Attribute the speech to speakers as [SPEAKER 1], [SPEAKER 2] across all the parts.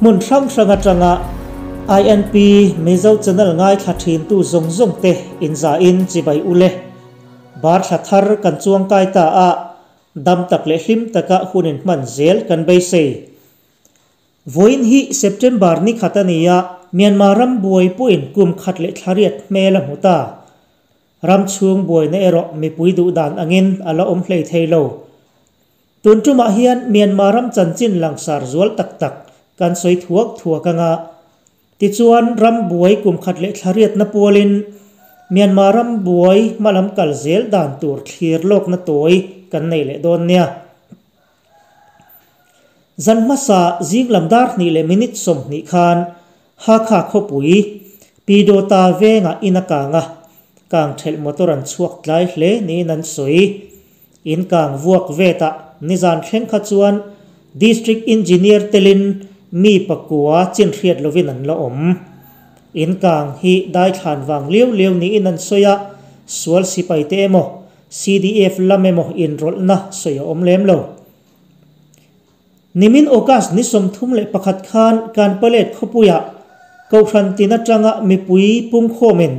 [SPEAKER 1] Hmun hrang hrang atanga INP Mizo Channel ngaithla thintu zawng zawng te inzahin chibai ule. Bar thla thar kan chuangkai ta a, dam tak leh hlim taka hun inhman zel kan beisei. Vawiin hi September ni khat a ni a, Myanmar ram buai pawhin kum khat leh thla riat hmel a hmu ta. Ram chhung buaina erawh mipui duh dan angin a la awm hlei thei lo. Tun tumah hian Myanmar ram chanchin langsar zual tak tak kan sawi thuak thuak anga, tichuan ram buai kum khat leh thla riatna pualin Myanmar ram buai hmalam kal zel dan tur thlir lawkna tawi kan nei leh dawn nia. Zan hmasa zing lam dar hnih leh minute 20 khan Hakha khawpui Pidawta vengah in a kang a, kang thelh motor an chhuak tlai hle niin an sawi. In kang vuak vetah nizan thleng kha chuan District Engineer telin mi pakua chin hriat lovin an la awm. In kang hi daithlan vang liau liau niin an sawi a, sual sipai te emaw CDF lam emaw inrawlhna sawi a awm lem lo. Nimin August ni 31 khan Kanpalet khawpuiah Kohhran tin atanga mipui pungkhawmin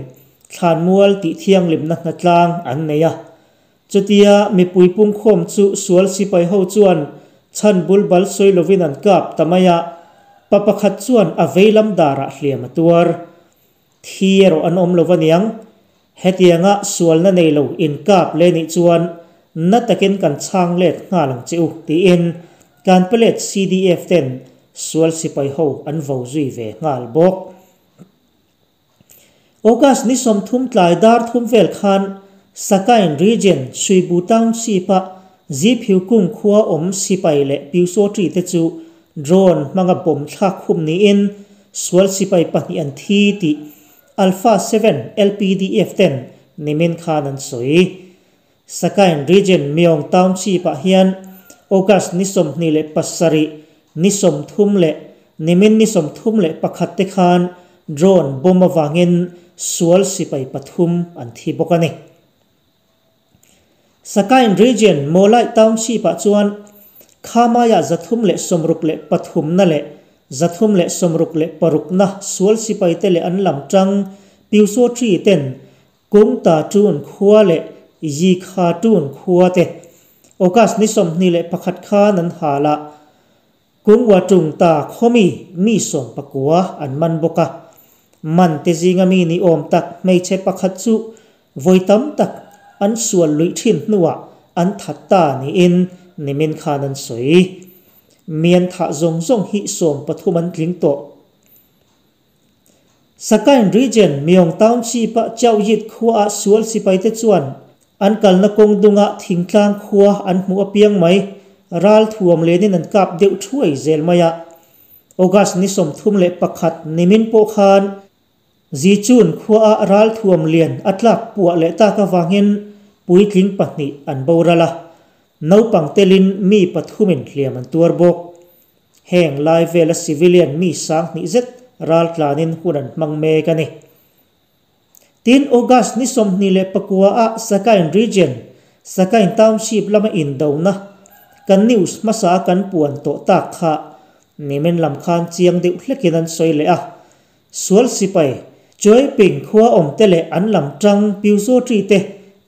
[SPEAKER 1] thlanmual tih thianghlimna hnatlang an nei a. Chutia mipui pungkhawm chu sual sipai ho chuan chhan bul bal sawi lovin an kap ta mai a, pa pakhat chuan a veilam darah hliam a tuar. Thi erawh an awm lo aniang. Hetianga sualna nei lo inkap leh nih chuan na takin kan chhang let nghal ang che u, tiin Kanpalet CDF ten sual sipai ho an vo zui ve nghal bawk. August ni 30 tlai dar thum vel khan Sakain Region Suibu Township-a Ziphiu kung khua awm sipai leh Pyusawṭi te chu drone hmanga bomb thlak khum niin sual sipai pahnih an thi tih Alpha 7 LPDF ten nimin khan an sawi. Sakain Region Myong Township-ah hian August ni 27, ni 30 leh nimin ni 31 te khan drone bomb avangin sual sipai pathum an thi bawk a ni. Sakain Region Mawlai Township-ah chuan Khamaiah 363 na leh 366 na sual sipai te leh an lam tang Pyusawṭi ten Kungta Tun khua leh Yikha Tun khua te August ni 21 khan an hal a, Kungwa Tung ta khawmi mi 19 an man bawk a. Man te zinga mi ni awm tak hmeichhe pakhat chu vawi tam tak an sual luih thin hnuah an that ta niin nimin khan an sawi. Mi an thah zawng zawng hi 13 an tling tawh. Sakain Region Myong Township-a Chauyit khuaah sual sipaite chuan an kalna kawng dunga thingtlang khua an hmuh apiang mai ral thuam lenin an kap deuh thuai zel mai a. August ni 31 nimin pawh khan Zichun khuaah ral thuam lian a tlak puah leh tak avangin puitling pahnih an boral a, naupang telin mi pathumin hliam an tuar bawk. Heng lai vela civilian mi 2000 zet ral tlanin hun an hmang mek a ni. Tin August ni 29 a Sakain Region, Sakain Township lama indona kan news hmasa kan puan tawh tak kha nimin lam khan chiang deuh hlekin an sawi leh a. Sual sipai Choi Ping khua awm te leh an lam tang Pyusawṭi te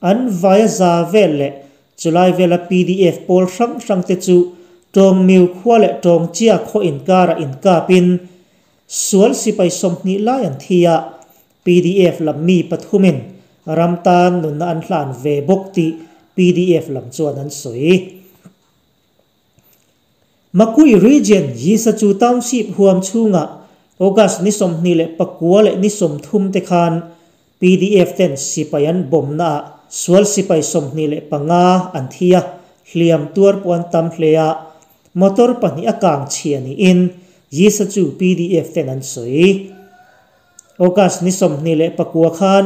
[SPEAKER 1] an vaia za vel leh chulai vela PDF pawl hrang hrang te chu Tawng Miu khua leh Tawng Chia khaw inkara inkapin sual sipai 20 lai an thi a, PDF lam mi pathumin ram tan nunna an hlan ve bawk tih PDF lam chuan an sawi. Makui Region Yisachu Township huam chhungah August ni 29 leh ni 30 te khan PDF ten sipai an bomna ah sual sipai 25 an thi a, hliam tuar pawh an tam hle a, motor pahnih a kang chhia niin Yisachu PDF ten an sawi. August ni 29 khan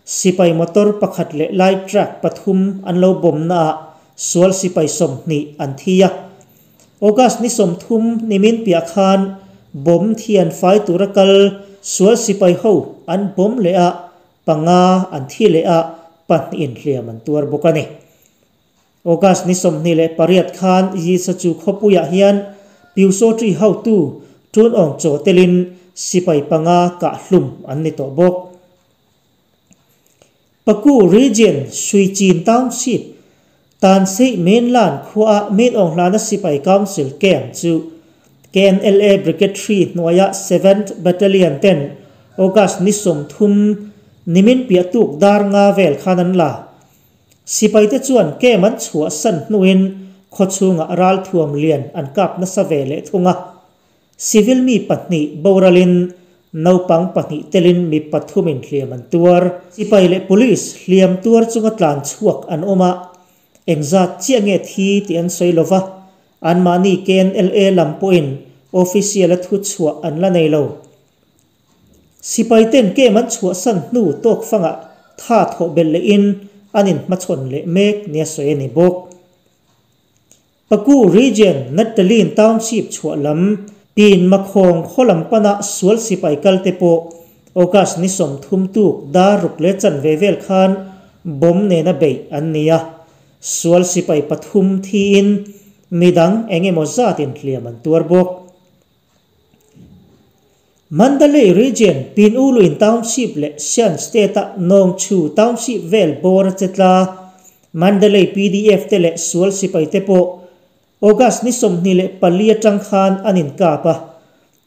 [SPEAKER 1] sipai motor pakhat leh light truck pathum an lo bomna ah sual sipai 20 an thi a. August ni 30 nimin piah khan bom thian fai tura kal sual sipai ho an bom leh a, panga an thi leh a, pahnihin hliam an tuar bawk a ni. August ni 28 khan Yisachu khawpuiah hian Pyusawṭi hotu Tun Aung Kyaw telin sipai panga kahhlum an ni tawh bawk. Paku Region Suichin Township Tansei Mainland khuaah Min Aung Hlaing-a sipai council camp chu KNLA Brigade 3 hnuaia 7th Battalion ten August ni 30 nimin piah tuk dar nga vel khan an la. Sipai te chuan camp an chhuahsan hnuin khawchhungah ralthuam lian an kap nasa ve leh thung a. Civil mi pahnih boralin naupang pahnih telin mi pathumin hliam an tuar. Sipai leh police hliam tuar chunga tlan chhuak an awm a, engzat chiah nge thi tih an sawi lova, anmahni KNLA lam pawhin official a thu chhuah an la nei lo. Sipai ten camp an chhuahsan hnu tawk fangah tha thawh belh lehin an inhmachhawn leh mek nia sawi a ni bawk. Paku Region Nattalin Township chhuah lam Pin Makhawng khaw lam pana sual sipai kal te pawh August ni 30 tuk dar ruk leh chanve vel khan bomb nena beih an ni a, sual sipai pathum thiin midang eng emaw zatin hliam an tuar bawk. Mandalay Region Pin U Lwin Township leh Shan State-a Nawngchhu Township vel bawr a che tla. Mandalay PDF te leh sual sipai te pawh August ni 24 atang khan an inkap a,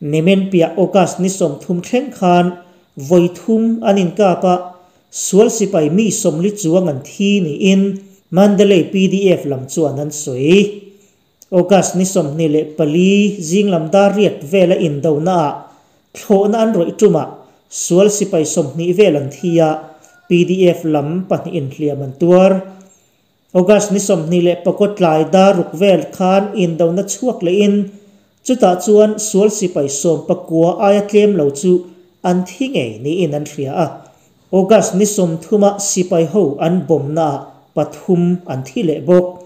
[SPEAKER 1] nimin piah August ni 30 thleng khan vawi thum an inkap a, sual sipai mi 40 chuang an thi niin Mandalay PDF lam chuan an sawi. August ni 24 zing lam dar riat vela indona ah thlawhna an rawih tumah sual sipai 20 vel an thi a, PDF lam pahnih inhliam an tuar. August ni 26 tlai dar ruk vel khan indona chhuak lehin chutah chuan sual sipai 19 aia tlem lo chu an thi ngei niin an hria a. August ni 30 sipai ho an bomna pathum an thi leh bawk.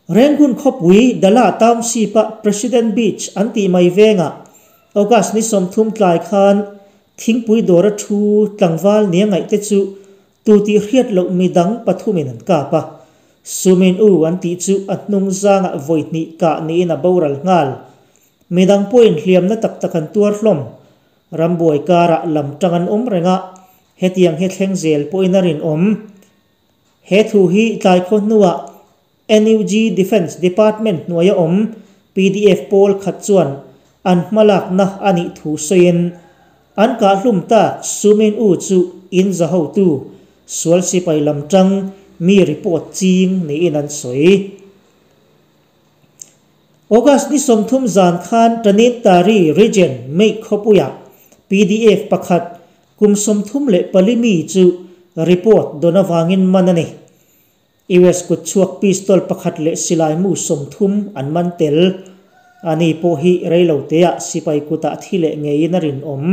[SPEAKER 1] Rangoon khawpui Dala Township-a President Beach an tih mai vengah August ni 30 tlai khan thingpui dawra thu tlangval nia ngaih te chu tu tih hriat loh midang pathumin an kap a. Sumin U an tih chu a hnung zangah vawi hnih kah niin a boral nghal. Midang pawhin hliamna tak tak an tuar hlawm. Rambuai karah lam tang an awm reng a, hetiang hi thleng zel pawhin a rinawm. He thu hi tlai khaw hnuah NUG Defence Department hnuaia awm PDF pawl khat chuan an hmalakna a nih thu sawiin an kahhlum tak Sumin U chu in za hotu sual sipai lam tang mi report ching niin an sawi. August ni 30 zan khan Tanintharyi Region Mei khawpuiah PDF pakhat kum 34 mi chu report dawn avangin man a ni. US kut chhuak pistol pakhat leh silai mu 30 an man tel. Ani pawh hi reilo teah sipai kutah thi leh ngeiin a rinawm.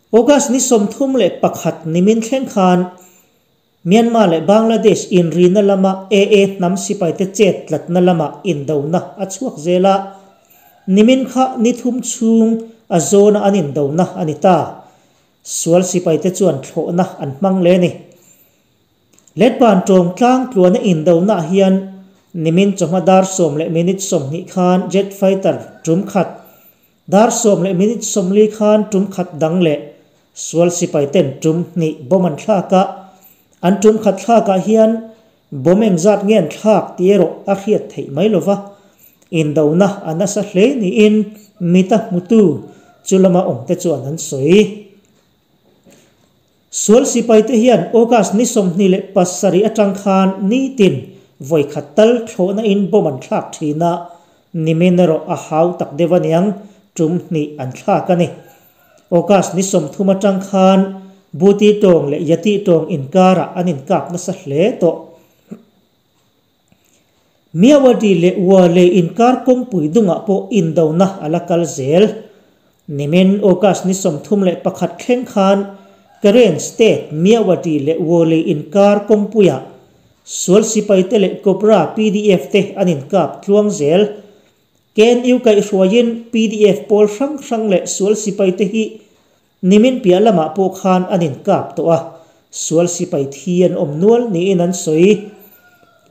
[SPEAKER 1] August ni 31 nimin thleng khan Myanmar leh Bangladesh inrina lama AA hnam sipai te chet tlatna lama indona a chhuak zel a, nimin kha ni thum chhung a zawna an indona a ni ta. Sual sipai te chuan thlawhna an hmang le ni. Letpan tawng tlang tluana indona hian nimin chawhma dar 10:20 khan jet fighter tum khat, dar 10:40 khan tum khat dang leh sual sipai ten tum hnih bawm an thlak a, an tum khat thlakah hian bawm engzat nge an thlak tih erawh a hriat theih mai lova. Indona a nasa hle niin mita hmutu chu lama awm te chuan an sawi. Sual sipai te hian August ni 27 atang khan nitin vawi khat tal thlawhna in bawm an thlak thin a, nimin erawh a hau tak deuh aniang tum hnih an thlak a ni. August ni 30 atang khan Buti tawng leh Yati tawng inkarah an inkap nasa hle tawh. Myawaddy leh Wale inkar kawngpui dungah pawh indona a la kal zel. Nimin August ni 31 thleng khan Karen State Myawaddy leh Wale inkar kawngpuiah sual sipai te leh Cobra PDF te an inkap tluang zel. KNU kaihhruaiin PDF pawl hrang hrang leh sual sipai te hi nimin piah lamah pawh khan an inkap tawh a, sual sipai thi an awm nual niin an sawi.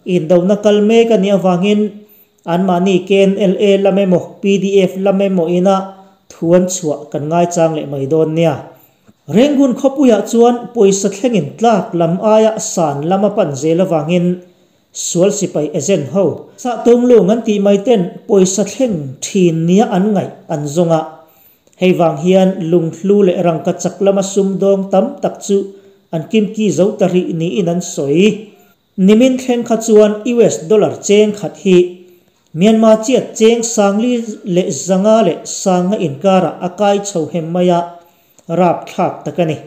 [SPEAKER 1] Indona kal mek a nih avangin Anmahni KNLA lam emaw pdf lam emaw ina thu an chhuah kan ngaichang leh mai dawn nia. Rangoon khawpuiah chuan pawisa thlengin tlak lam aia san lam a pan zel avangin sual sipai agent ho sahtumlung an tih mai ten pawisa thleng thin nia an ngaih an zawng a. Hei vang hian lunghlu leh rangkachak lama sumdawng tam tak chu an kimki zo ta rih niin an sawi. Nimin thleng kha chuan US dollar cheng khat hi Myanmar chiat cheng sangli leh zanga leh sanga inkarah a kai chho hem mai a, rapthlak tak a ni.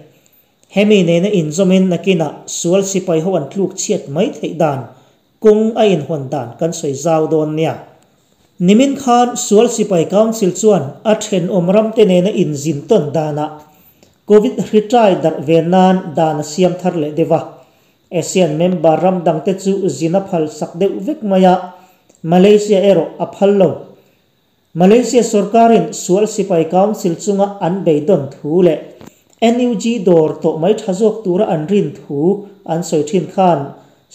[SPEAKER 1] Hemi nena inzawmin nakinah sual sipai ho an tluk chhiat mai theih dan kawng a inhawn dan kan sawi zau dawn nia. Nimin khan sual sipai council chuan a thenawm ramte nena inzin tawn danah Covid hri ṭai darh ve nan dan a siam thar leh deuh a. ASEAN member ram dangte chu zin a phal sak deuh vek mai a, Malaysia erawh a phal lo. Malaysia sorkarin sual sipai council chunga an beidawn thu leh NUG dawr tawh mai tha zawk tura an rin thu an sawi thin khan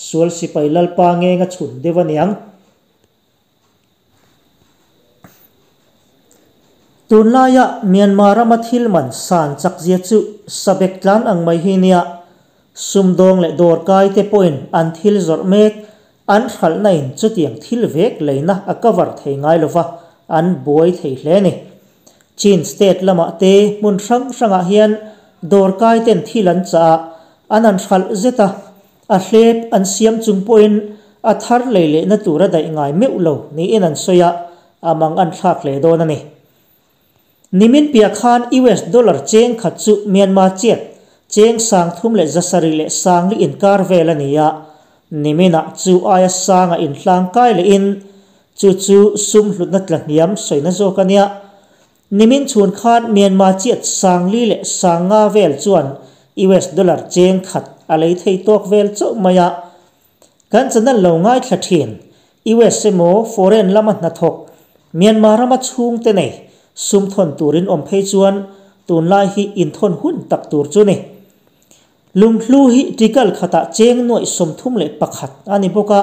[SPEAKER 1] sual sipai lalpa ngeng a chhun deuh a niang. Tunlaia Myanmar rama thil man san chakzia chu sabek tlan ang mai hi nia. Sumdawng leh dawrkai te pawhin an thil zawrh mek an hralhna in chutiang thil vek leina a cover thei ngai lova, an buai thei hle a ni. Chin state lamah te hmun hrang hrangah hian dawrkai ten thil an chah a, an han hralh zet a, A hlep an siam chung pawhin a thar lei lehna tur a daih ngai meuh lo niin an sawi a, a mang an thlak hle dawn a ni. Nimin piah khan US dollar cheng khat chu Myanmar chiat cheng 374 inkar vel a ni a, niminah chu aia sanga inhlang kai lehin chu chu sum hlutna tlahniam sawina zawk a nia. Nimin chhun khan Myanmar chiat 4,500 vel chuan US dollar cheng khat a lei thei tawk vel chauh mai a. Kan channel lo ngaithla thin. US emaw foreign lama hnathawk Myanmar rama chhungte nei sum thawn turin awm phei chuan tunlai hi inthawn hun tak tur chu ni. Lunghlu hi tikal khatah cheng nuaih 31 a ni bawk a.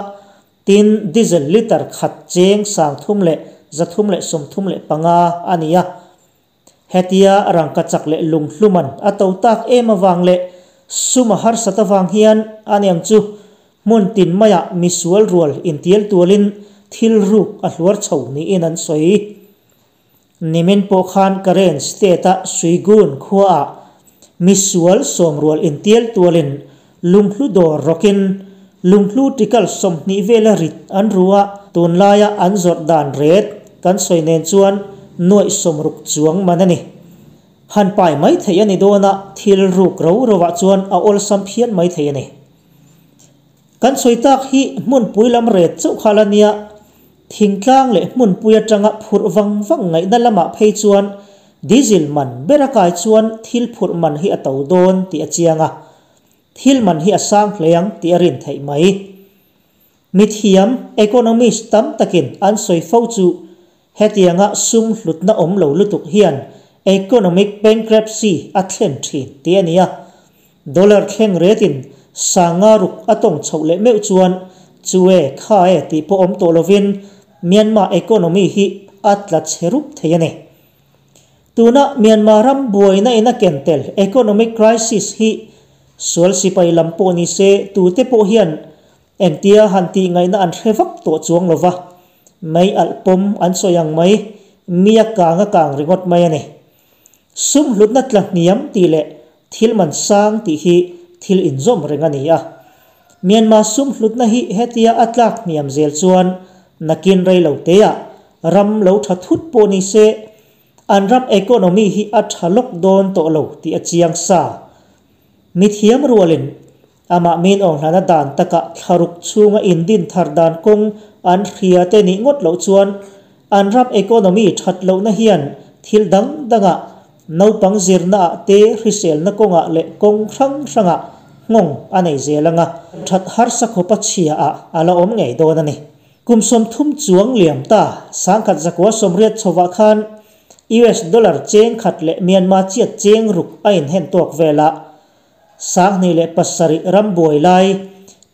[SPEAKER 1] Tin, diesel litre khat cheng 3335 a ni a. Hetia rangkachak leh lunghluman a to tak em avang leh sum a harsat avang hian a niang chu hmun tin maiah misual rual intial tualin thil ruk a hluar chho niin an sawi. Nimin pawh khan Karen State-a Suigun khuaah misual sawmrual intial tualin lunghlu dawr rawkin lunghlu tikal 20 vela rit an ru a, tunlaia an zawrh dan ret kan sawi nen chuan nuaih 60 chuang man a ni. Han pai mai thei a ni dawn a, thil ruk ro rovah chuan a awlsam phian mai thei a ni. Kan sawi tak hi hmunpui lam ret chauh kha la nia, Thingtlang leh hmunpui atanga phurh vang vang ngaihna lamah phei chuan diesel man ber a kai chuan thil phurh man hi a to dawn tih a chiang a, thil man hi a sang hle ang tih a rin theih mai. Mithiam, economist, tam takin an sawi fo chu hetianga sum hlutna awm lo lutuk hian economic bankruptcy a thlen thin tih a ni a. Dollar thleng retin sanga ruk a tawng chhoh leh meuh chuan chu e, kha e tih pawh awm tawh lovin Myanmar economy hi a tla chhe rup thei a ni. Tuna Myanmar ram buaina in a ken tel economic crisis hi sual sipai lam pawh ni se tute pawh hian engtia han tih ngaihna an hre vak tawh chuang lova, mei alh pawm an sawi ang mai, mi a kang a kang ringawt mai a ni. Sum hlutna tla hniam tih leh thil man sang tih hi thil inzawm reng a ni a. Myanmar sum hlutna hi hetia a tlak hniam zel chuan nakin rei lo teah ram lo tha thut pawh ni se, an ram economy hi a tha lawk dawn tawh lo tih a chiang sa. Mithiam rualin amah min awnghlana dan takah thlaruk chhunga indin thar dan kawng an hria te nih ngawt loh chuan an ram economy that lohna hian thil dang dangah naupang zirnaah te hriselna kawngah leh kawng hrang hrangah nghawng a nei zel anga that harsa khawpa chhiaah a la awm ngei dawn a ni. Kum 30 chuang liam ta 1980 chhovah khan US dollar cheng khat leh Myanmar chiat cheng ruk a inhen tawk vel a. 2007 ram buai lai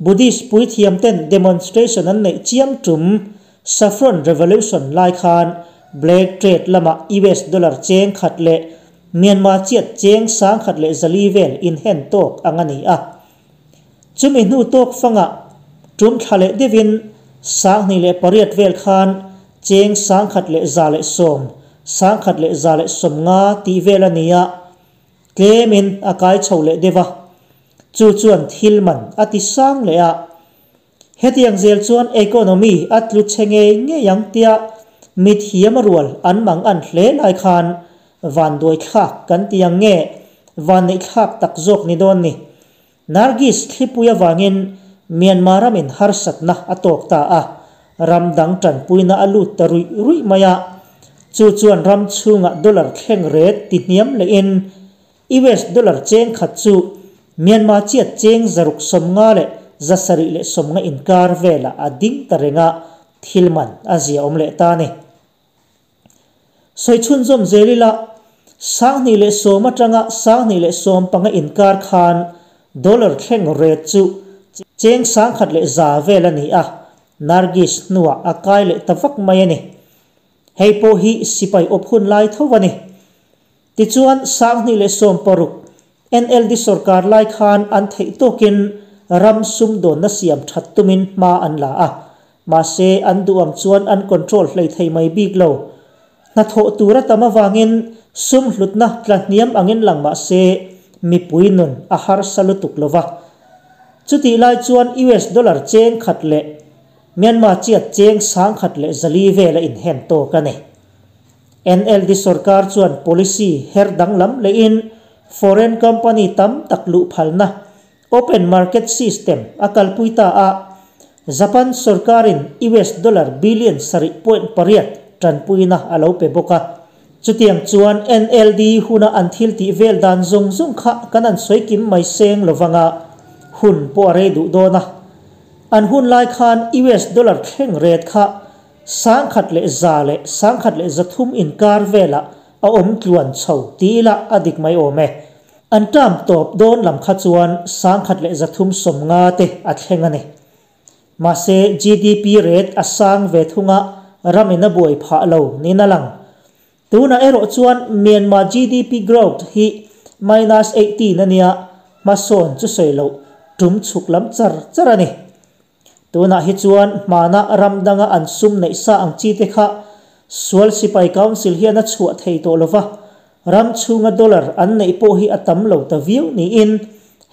[SPEAKER 1] Buddhist puithiam ten demonstration an neih chiam tum. Saffron Revolution lai khan black trade lamah US dollar cheng khat leh Myanmar chiat cheng 1400 vel inhen tawk ang a ni a. Chumi hnu tawk fangah tum thla leh deuhin 2008 vel khan cheng 1110, 1150 tih vel a ni a, tlemin a kai chho leh deuh a. Chu chuan thil man a ti sang leh a. Hetiang zel chuan economy a tlu chhe ngei ngei ang tia mithiam a rual an mang an hle lai khan vanduai thlak kan ti ang nge vanneih thlak tak zawk ni dawn ni. Nargis thlipui avangin Myanmar ramin harsatna a tawk ta a, ram dang tanpuina a lut ta ruih ruih mai a. Chu chuan ram chhungah dollar thleng ret ti hniam lehin US dollar cheng khat chu Myanmar chiat cheng 695 leh 750 inkar velah a ding ta reng a, thil man a zia awm leh ta a ni. Sawi chhunzawm zel ila, 2010 atanga 2015 inkar khan dollar thleng ret chu cheng 1100 vel a ni a, Nargis hnuah a kai leh ta vak mai a ni. Hei pawh hi sipai awp hun lai tho a ni. Tichuan, 2016 NLD sorkar lai khan an theih tawkin ram sumdawnna siam that tumin hma an la a, mahse an duh ang chuan an control hlei thei mai bik lo. Hnathawh tur a tam avangin sum hlutna tla hniam angin lang mah se mipui nun a harsa lutuk lo va. Chutih lai chuan US dollar cheng khat leh Myanmar chiat cheng 1400 vel a inhen tawk a ni. NLD sorkar chuan policy her danglam lehin foreign company tam tak luh phalna open market system a kalpui ta a, Japan sorkarin US dollar billion 7.8 tanpuina a lo pe bawk a. Chutiang chuan NLD huna an thil tih vel dan zawng zawng kha kan an sawi kim mai seng lovang a, hun pawh a rei duh dawn a. An hun lai khan US dollar thleng ret kha 1100 leh 1300 inkar velah a awm tluan chho ti ila a dik mai awm e. An term tawp dawn lam kha chuan 1350 te a thleng a ni. Mahse GDP rate a sang ve thung a, ramin a buai phah lo niin a lang. Tunah erawh chuan Myanmar GDP growth hi minus 18 a nia, hmasawn chu sawi loh tum chhuk lam char char a ni. Tunah hi chuan hmana ram danga an sum neih sa ang chi te kha sual sipai council hian a chhuah thei tawh lova, ram chhunga dollar an neih pawh hi a tam lo ta viau niin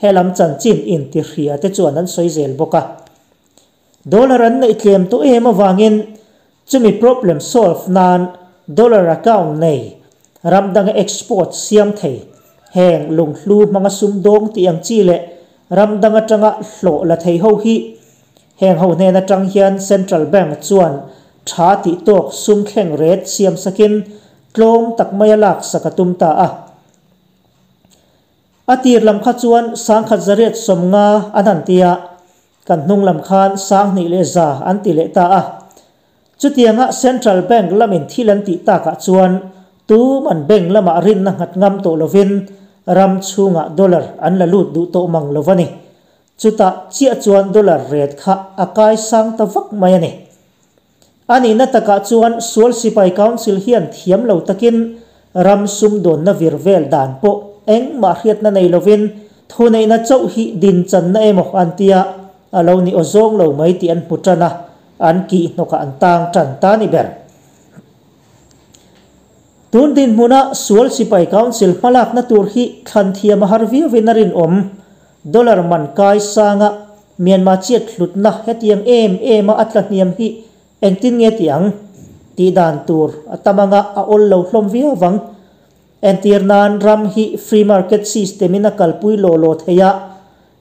[SPEAKER 1] helam chanchin intihria te chuan an sawi zel bawk a. Dollar an neih tlem tawh em avangin chumi problem solve nan dollar account nei ram danga export siam thei heng lunghlu hmanga sum dawng tih ang chi leh ram dang atanga hlawh la thei ho hi heng ho hnen atang hian Central Bank chuan tha tih tawk sum thleng ret siam sakin tlawm tak mai a lak sak a tum ta a. A tir lam kha chuan 1850 an han ti a, kan hnung lam khan 2100 an ti leh ta a. Chutianga Central Bank lamin thil an tih takah chuan tum an bank lamah rinna nghat ngam tawh lovin ram chhungah dollar an la lut duh tawh mang lo a ni. Chutah chiah chuan dollar ret kha a kai sang ta vak mai a ni. A nihna takah chuan sual sipai council hian thiam lo takin ram sumdawnna vir vel dan pawh engmah hriatna nei lovin thuneihna chauh hi dinchanna emaw an tia a lo ni awzawng lo mai tih an hmu tan a, an kih hnawkah an tang tan ta ni ber. Tun dinhmuna sual sipai council hmalakna tur hi thlan thiam a har viauin a rinawm. Dollar man kai sanga Myanmar chiat hlutna hetiang em em a a tla hniam hi engtin nge ti ang? Tih dan tur a tam anga a awl lo hlawm viau vang. Entir nan ram hi free market system in a kalpui law law thei a,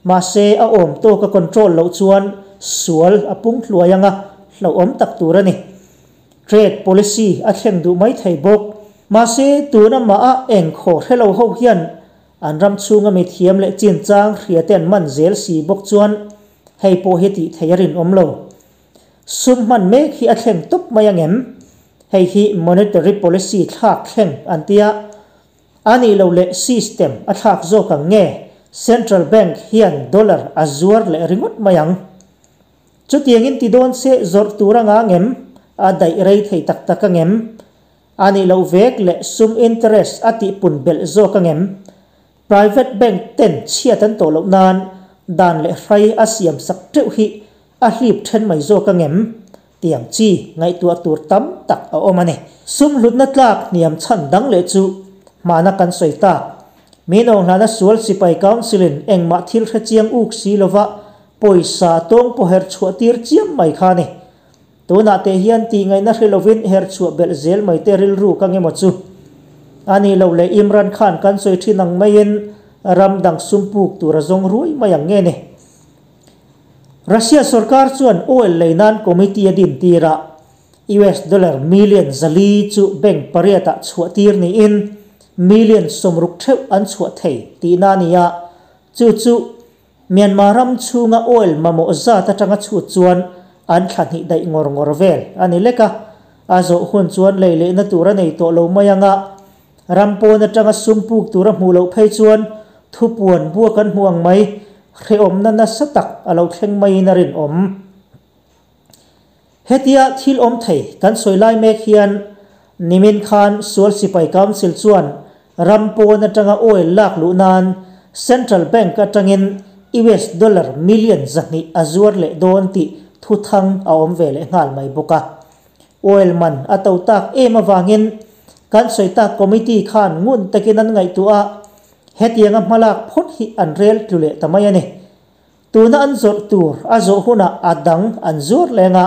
[SPEAKER 1] mahse a awm tawk a control loh chuan sual a pung hluai anga hlauhawm tak tur a ni. Trade policy a thleng duh mai thei bawk. Mahse tuna mah a eng khaw hrelo ho hian an ram chhunga mi thiam leh chinchang hria te an man zel si bawk chuan hei pawh hi tih thei a rinawm lo. Sum hman mek hi a thleng tawp mai angem? Hei hi monetary policy thlak thleng an tia. A nih loh leh system a thlak zawk ang nge Central Bank hian dollar a zuar leh ringawt mai ang? Chutiangin ti dawn se zawrh tur anga ngem? a daih rei thei tak tak angem? A nih loh vek leh sum interest a tih pun belh zawk angem? Private bank ten chhiat an tawh loh nan dan leh hrai a siam sak teuh hi a hlip then mai zawk angem? Tiang chi ngaihtuah tur tam tak a awm a ni. Sum hlutna tlak hniam chhan dang leh chu hmana kan sawi tak. Min awnghlana sual sipai council-in engmah thil hre chiang uk si lova pawisa tawng pawh herh chhuah tir chiam mai kha a ni. Tunah teh hian tih ngaihna hre lovin herh chhuah belh zel mai te rilru ka ngemaw chu. A nih loh leh Imran Khan kan sawi thin ang maiin ram dang sum puk tur a zawng ruai mai ang nge ni. Russia sorkar chuan oil lei nan committee a din tir a, US dollar million 400 chu bank pariatah chhuah tir niin million 60 theuh an chhuah thei tihna a ni a, chu chu Myanmar ram chhunga oil mamawh zat atanga chhut chuan an thla hnih daih ngawr ngawr vel a ni lek a, a zawh hun chuan lei lehna tur a nei tawh lo mai ang a, ram pawn atanga sum puk tur a hmuh loh phei chuan thupuan bua kan hmuh ang mai hrehawmna nasa tak a lo thleng maiin a rinawm. Hetia thil awm thei kan sawi lai mek hian nimin khan Sual Sipai Council chuan ram pawn atanga oil lak luh nan Central Bank atangin US dollar million 200 a zuar leh dawn tih thuthang a awm ve leh nghal mai bawk a. Oil man a to tak em avangin kan sawi tak committee khan ngun takin an ngaihtuah a, hetianga hmalak phawt hi an rel tlu leh ta mai a ni. Tuna an zawrh tur a zawh hunah a dang an zuar leng a,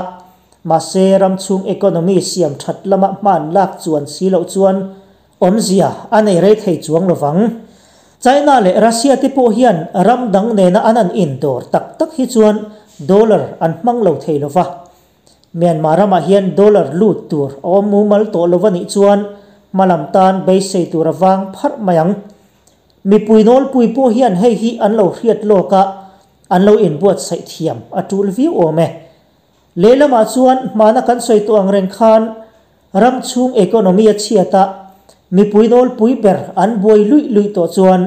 [SPEAKER 1] mahse ram chhung economy siam that lama hman lak chuan si loh chuan awmzia a nei rei thei chuang lovang. China leh Russia te pawh hian ram dang nena an an indawr tak tak hi chuan dollar an hmang lo thei lova. Myanmar ramah hian dollar lut tur a awm mumal tawh lo a nih chuan hmalam tan beisei tur a vang pharh mai ang. Mipui nawlpui pawh hian hei hi an lo hriat lawk a, an lo inbuatsaih thiam a tul viau awm e. Lehlamah chuan hmana kan sawi tawh ang reng khan ram chhung economy a chhiat a, mipui nawlpui ber an buai luih luih tawh chuan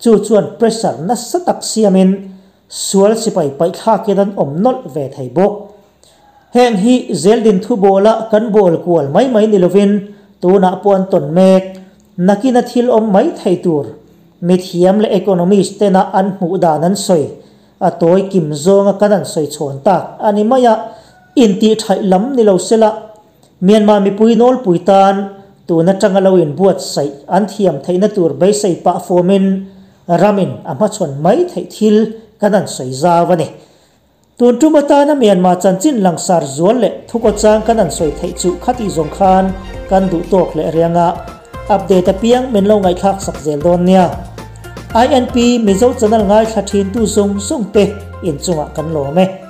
[SPEAKER 1] chu chuan pressure nasa tak siamin sual sipai paihthlakin an awm nawlh ve thei bawk. Heng hi zeldin thu bawla kan bawl kual mai mai ni lovin tunah pawh an tawn mek. Nakina thil awm mai thei tur mithiam leh economist tena an hmuh dan an sawi a tawi kim zawnga kan an sawi chhawn tak a ni mai a, intihṭhaih lam ni lo sela Myanmar mipui nawlpui tan tun atanga lo inbuatsaih an thiam theihna tur beisei pah fawmin ramin a hmachhawn mai theih thil kan an sawi zau a ni. Tun tum atana Myanmar chanchin langsar zual leh thukawchang kan han sawi theih chu khatih zawng khan kan duh tawk leh riang a, update apiang min lo ngaihthlak sak zel dawn nia. INP Mizo channel ngaithla thintu zawng zawng te inchungah kan lawm e.